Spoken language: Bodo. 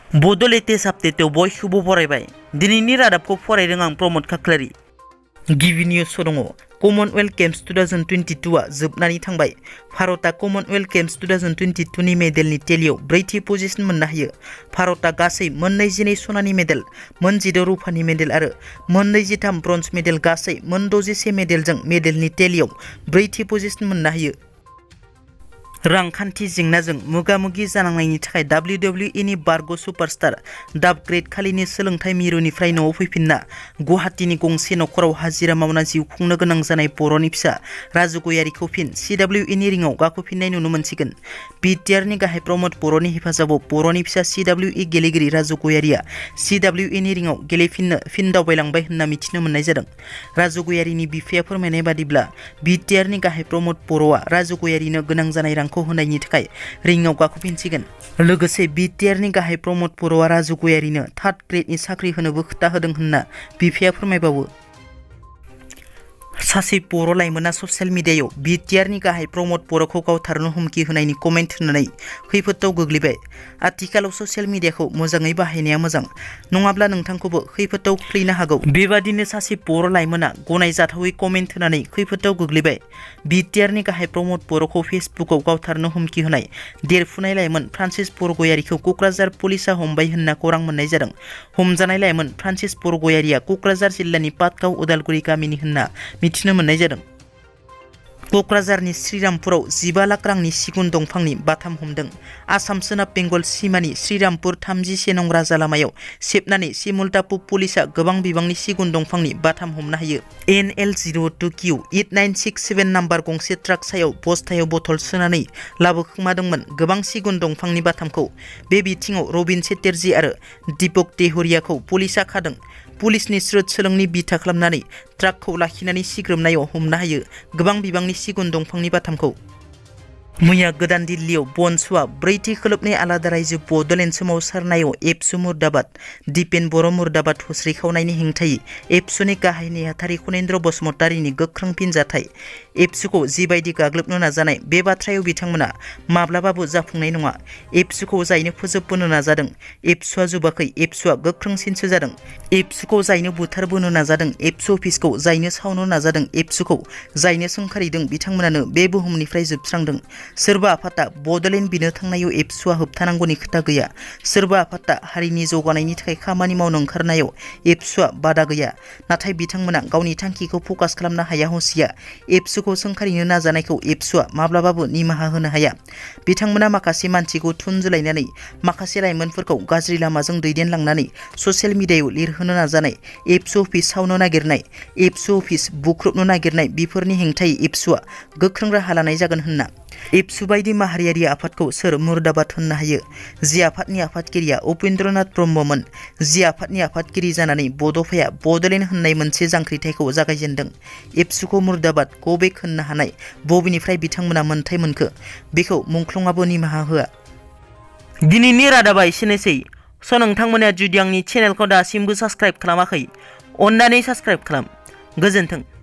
बड' लेटेस्ट आपडेटआव बयखौबो बरायबाय। दिनैनि रादाबखौ फरायदों आं प्रमद खाख्लारि। गिबि निउसआव दङ कमनवेल्थ गेम्स 2022आ जोबनानै थांबाय। भारतआ कमनवेल्थ गेम्स 2022 नि मेडेलनि टेलियाव ब्रैथि पजिशन मोननो हायो। भारतआ गासै 42 सनानि मेडेल, 16 रुफानि मेडेल आरो 23 ब्रन्ज मेडेल गासै 66 मेडेलजों मेडेलनि टेलियाव ब्रैथि पजिशन मोननो हायो। रांखान्थि जेंनाजों मोगा-मोगि जानांनायनि थाखाय WWE नि बारग' सुपारस्टार दाब ग्रेट खालिनि सोलोंथाइ मिरुनिफ्राय न'आव फैफिनना गुवाहाटीनि गंसे नखराव हाजिरा मावना जिउ खुंनो गोनां जानाय बर'नि फिसा राजु गयारिखौ फिन CWE नि रिंआव गाखोफिननाय नुनो मोनसिगोन। BTR नि गाहाय प्रमद बर'नि हेफाजाबाव बर'नि फिसा CWE गेलेगिरि राजु गयारिया CWE नि रिंआव गेलेफिननो फिन दावबायलांबाय होनना मिथिनो मोननाय जादों। राजु गयारिनि बिफाया फोरमायनाय बादिब्ला BTR नि गाहाय प्रमद बर'आ राजु गयारिनो गोनां जानाय रांखौ होनायनि थाखाय रिंआव गाखोफिनसिगोन। लोगोसे BTR नि गाहाय प्रमद बर'आ राजु गयारिनो 3rd ग्रेडनि साख्रि होनोबो खोथा होदों होनना बिफाया फोरमायबावो। सासे बर' लाइमोना ससियेल मिडियायाव BTR नि गाहाय प्रमद बर'खौ गावथारनो हुमखि होनायनि कमेन्ट होनानै खैफोदाव गोग्लैबाय। आथिखालाव ससियेल मिडियाखौ मोजाङै बाहायनाया मोजां, नङाब्ला नोंथांखौबो खैफोदाव खोख्लैनो हागौ। बेबादिनो सासे बर' लाइमोना गनायजाथावै कमेन्ट होनानै खैफोदाव गोग्लैबाय। BTR नि गाहाय प्रमद बर'खौ फेसबुकआव गावथारनो हुमखि होनाय देरफुनाय लाइमोन फ्रान्सिस बरगयारिखौ क'क्राझार पुलिसा हमबाय होनना खौरां मोननाय जादों। हमजानाय लाइमोन फ्रान्सिस बरगयारिया क'क्राझार जिल्लानि पाटगाव उदालगुरि गामिनि होनना मिथिनो मोननाय जादों। क'क्राझारनि श्रीरामपुराव 15 लाख रांनि सिगुन दंफांनि बाथाम हमदों। आसाम सोनाब बेंगल सीमानि श्रीरामपुर 31 नं राजा लामायाव सेबनानै सिमुलटापु पुलिसा गोबां बिबांनि सिगुन दंफांनि बाथाम हमनो हायो। NL02Q8967 नाम्बार गंसे ट्राक सायाव बस्थायाव बथल सोनानै लाबोखोमादोंमोन गोबां सिगुन दंफांनि बाथामखौ। बे बिथिङाव रबिन चेटार्जी आरो दीपक देहरियाखौ पुलिसा खादों। पुलिसनि स्रोद सोलोंनि बिथा खालामनानै ट्राकखौ लाखिनानै सिग्रोमनायाव हमनो हायो गोबां बिबांनि सिगुन दंफांनि बाथामखौ। मैया गोदान दिल्लीयाव बनसुआ ब्रैथि खोलोबनै आलादा रायजो बड'लेण्ड सोमावसारनायाव ABSU मुर्दाबाद, दिपेन बर' मुर्दाबाद हस्रिखावनायनि हेंथायै ABSUनि गाहाय नेहाथारि खनेन्द्र बसुमतारीनि गोख्रों फिनजाथाय। ABSUखौ जिबायदि गाग्लोबनो नाजानाय बे बाथ्रायाव बिथांमोना माब्लाबाबो जाफुंनाय नङा। ABSUखौ जायनो फोजोबबोनो नाजादों ABSUआ जोबाखै, ABSUआ गोख्रोंसिनसो जादों। ABSUखौ जायनो बुथारबोनो नाजादों, ABSU अफिसखौ जायनो सावनो नाजादों, ABSUखौ जायनो सोंखारिदों बिथांमोनानो बे बुहुमनिफ्राय जोबस्रांदों। सोरबा आफादा बड'लेण्ड बिनो थांनायाव ABSUआ होबथानांगौनि खोथा गैया। सोरबा आफादा हारिनि जौगानायनि थाखाय खामानि मावनो ओंखारनायाव ABSUआ बादा गैया। नाथाय बिथांमोना गावनि थांखिखौ फकास खालामनो हाया हसिया। ABSUखौ सोंखारिनो नाजानायखौ ABSUआ माब्लाबाबो निमाहा होनो हाया। बिथांमोना माखासे मानसिखौ थुनज्लायनानै माखासे लाइमोनफोरखौ गाज्रि लामाजों दैदेनलांनानै ससियेल मिडियायाव लिरहोनो नाजानाय, ABSU अफिस सावनो नागिरनाय, ABSU अफिस बुख्रुबनो नागिरनाय बेफोरनि हेंथायै ABSUआ गोख्रों राहा लानाय जागोन होनना। ABSU बायदि माहारियारि आफादखौ सोर मुर्दाबाद होननो हायो? जि आफादनि आफादगिरिया उपेन्द्रनाथ ब्रह्ममोन। जि आफादनि आफादगिरि जानानै बड'फाया बड'लेण्ड होननाय मोनसे जांख्रिथायखौ जागायजेनदों। ABSUखौ मुर्दाबाद ग'बेक होननो हानाय बबेनिफ्राय बिथांमोना मोन्थाय मोनखो? बेखौ मुंख्लंआबो निमाहा होआ। दिनैनि रादाबा एसेनोसै। नोंथांमोना जुदि आंनि चेनेलखौ दासिमबो साबस्क्राइब खालामाखै, अन्नानै साबस्क्राइब खालाम। गोजोन्थों।